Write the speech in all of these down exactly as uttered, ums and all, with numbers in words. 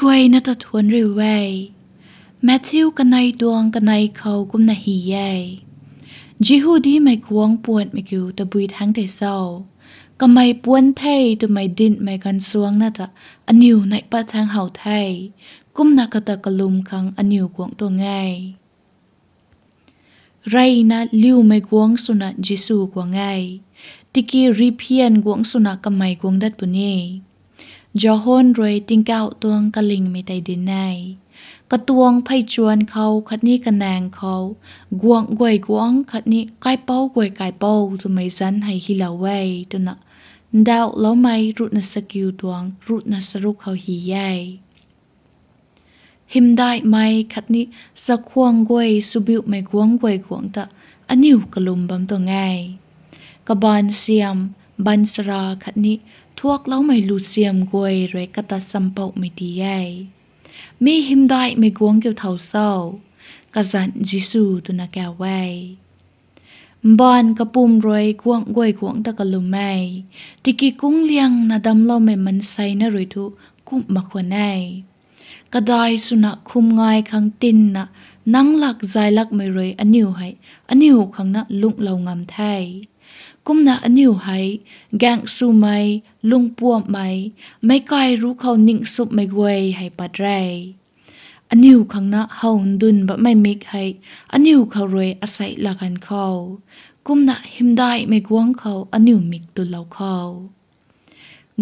Guayna ta thuanc riu e. Matthew kanei tuang kanei khou kumna hy e. Jihudimei guangc puatmei kiu tabui thaengc tei cho? Kamei puanc the twmei dinhmei ganv suangcna ta aniu neih pat thaengc how the. Kumna kata kalum khang aniu guangc tuang e. Reyna liumei guangc swna Jisu guang e, tiki riphian guangc swna kamei guang dat puni. Johon rui tingkauh tuang kalingmei tei dinc e. Katuang pheychuan khou khatni kanaeng khou, guangc guay guangc khatni kaipouc guay kaipouc twmei zanc hei hylou e, twna Ndauhloumei ruhna sakiu tuang ruhna charuk khou hy e. Hymdaihmei khatni chakhwang guay swbiuhmei guangc guay guangc ta aniu kalum bam tuang e. Kabaanv siam, baanchara khatni thuakloumei lu siam guay rui kata champouhmei ti e. Mi hymdaihmei guangc kiu thau cho? Kazanc Jisu twna kau e. Mbaanv kapwm rui guangc guay guangc ta kalum e, tiki kungliangna damcloumei maanseina rui thu kumh mak khwan e. Kadai swna khum ngai khang tinna nang lak zay lakmei rui aniu hei aniu khang na lunghlou ngam the. Kumna aniu hei gaeng swmei, lungpuamhmei, meic kai ruc khou ningsumhmei guay hei pat re. Aniu khang na how ndun bammei mik hei aniu khou rui asei laa ganv khou, kumna hymdaihmei guangc khou aniu mik tunlou khou.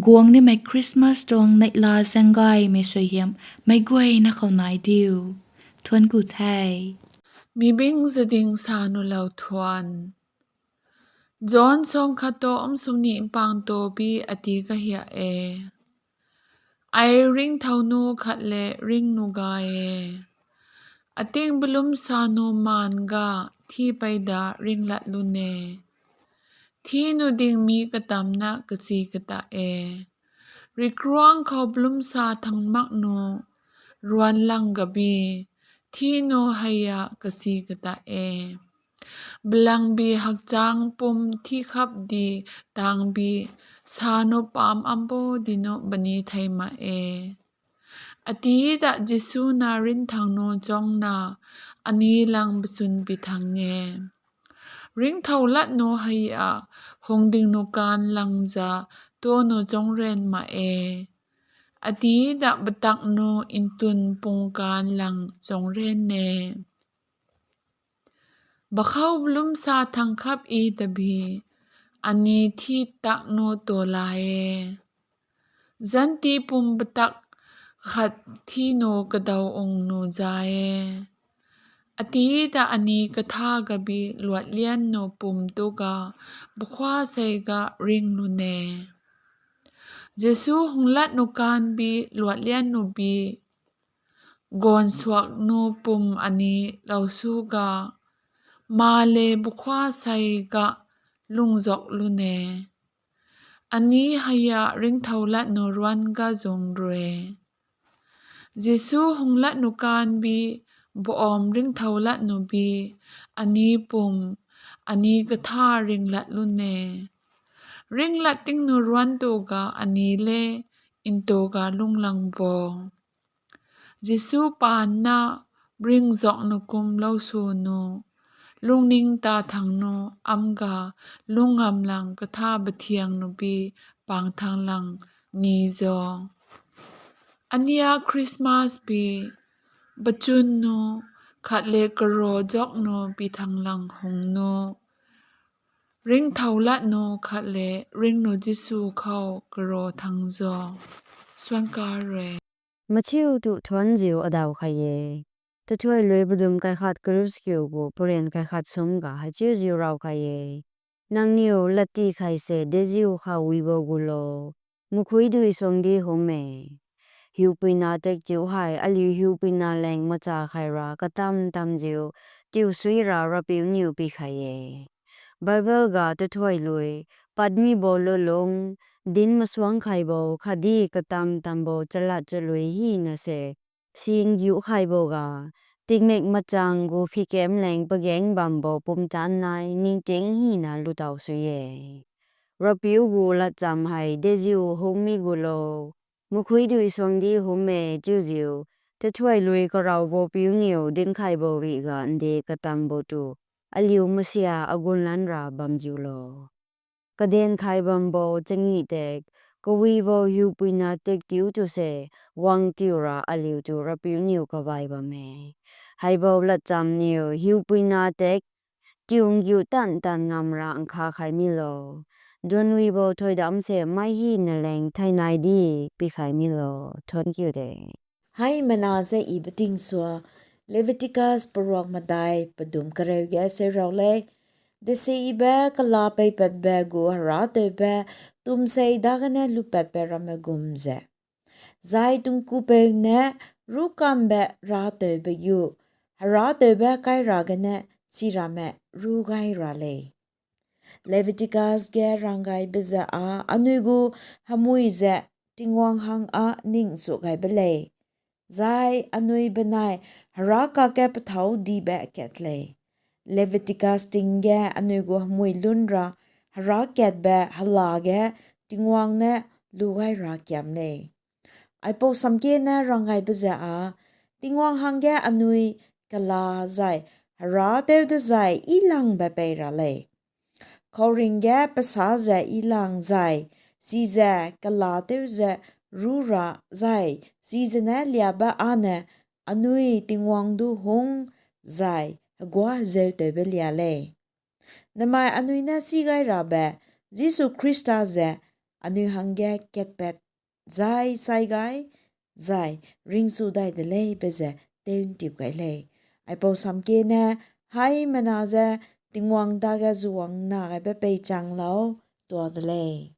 Guang nimei Christmas tuang neihla zaeng gaymei suaihiam meic guayna khou nai diu. Thuanc ku the. Mi bing zading sa nu lou thuan. John sawm khat tuang sumni pang tuang bi ati kahiak e. Ai ringcthau nu khat le ring nu gay e. Ating balum sa nu maan ga thi peyda ringlat lun e. Thi nu ding mi katamna kasi kata e. Rikruangc khou balum sa thangc mak nu ruan lang gabi, thi nu heia kasi kata e. Balangbi hakchang pum thi khap di tangbi, sa nu paam ambo di nu bani thei mak e. Ati ta Jisu na ringcthau nu chungna, ani lang bachun pi thang e. Ringcthau lat nu heia, hung ding nu kan lang za, tu nu chung ren mak e. Ati ta batak nu ntun pung kan lang chung ren e. Bakhou balum sa thangc khap i tabi, ani thi tak nu tu la e. Zanti pum batak khat thi nu kadaw ung nu za e. Ati ta ani katha gabi luatlian nu pum tu ga, bakhwa sei ga ring lun e. Jisu hung lat nu kan bi luatlian nu bi, gaanv suak nu pum ani lou su ga, ma le bakhwa sei ga lungzak lun e. Ani heia ringcthau lat nu ruan ga zung rui. Jisu hung lat nu kan bi, baam ringcthau lat nu bi, ani pum, ani katha ringlat lun e. Ringlat ting nu ruan tu ga ani le, ntu ga lunglang bo. Jisu paanna ringzak nu kum lou su nu, lungning ta thangc nu, am ga lungngam lang katha bathiang nu bi pang thangc lang ni zo. Ania Christmas bi bachun nu, khat le karo zak nu bi thangc lang hung nu, ringcthau lat nu khat le ring nu Jisu khou karo thangc zo. Suan ka re. Mathiu tu thuanziu adaw kha e. Tathuay lui padum kai khat karuskiu gu puryan kai khat sum ga hei chiuziu raw kha e. Nangniw lat ti khei se deziu khou wi bou gu lo, makhui dui suang di hum e. Hiupuina tek chiu hei aliu hiupuina leng macha khei ra katam tamziu, tiu sui ra Rapiu niw pi kha e. Bible ga tathuay lui, patmi bou lulung, dinc masuang khei bou khatdi katam tam bou chalat chalui hina se, sin giu khei bou ga, tingmik machang gu phikem leng pagaeng bam bou pumtan nai ningting hina lu taw sui e. Rapiu gu latcham hei deziu hungmi gu lo, Makhuidui suang di hum e chiuziu, tathuailui karau bo piu niw dinkhai bo rih ga nde katang bo tu, aliu masia agunlan ra bam ziu lo. Kadenkhai bam bo changih tek, kawi bo hiupuina tek tiu tu se, wang tiu ra aliu tu rapiu niw kavai bam e. Hei bo latcham niw hiupuina tek, tiung giu tan tan ngam ra nkha khai mi lo. Duanwi bo thoidam se mei hi naleng thei nai di, pi khai mi lo. Thuan kiu de. Hei mana ze i bating sua, Leviticus paruak madai padum kareu ge se rau le. Dese ibe kala pei patbe gu hera tewbe, tumsei dagane lupat pe ramme gum ze. Zai tungkupeu ne ru kambe ra tewbe gu, hera tewbe kai ra gane si ramme ru gai ra le. Leviticus ge ranggaibe ze a, anui gu hamui ze Tingwang hang a ning sw gaibe le. Zai anui benai hera kake pathau dibe kat le. Leviticus ting ge anui gu hamui lun ra, hera katbe hala ge Tingwang ne lu gai ra kiam le. Aipou samke ne ranggaibe ze a, Tingwang hang ge anui kala zai hera tew de zai i lang be pei ra le. Khouring ge pasa ze i lang zai, si ze kala tew ze ru ra zai, si ze ne liabe ane anui Tingwang du hung zai hegua hezeu tewbe lia le. Namei anui ne si gai rabe, Jisu Khrista ze anui hang ge katpat zai sai gay, zai ringsu dai de le pe ze tew ntip gay le. Aipou samke ne, hei mana ze Tingwang dage zuang na gaibe pei chang lou, tua de le.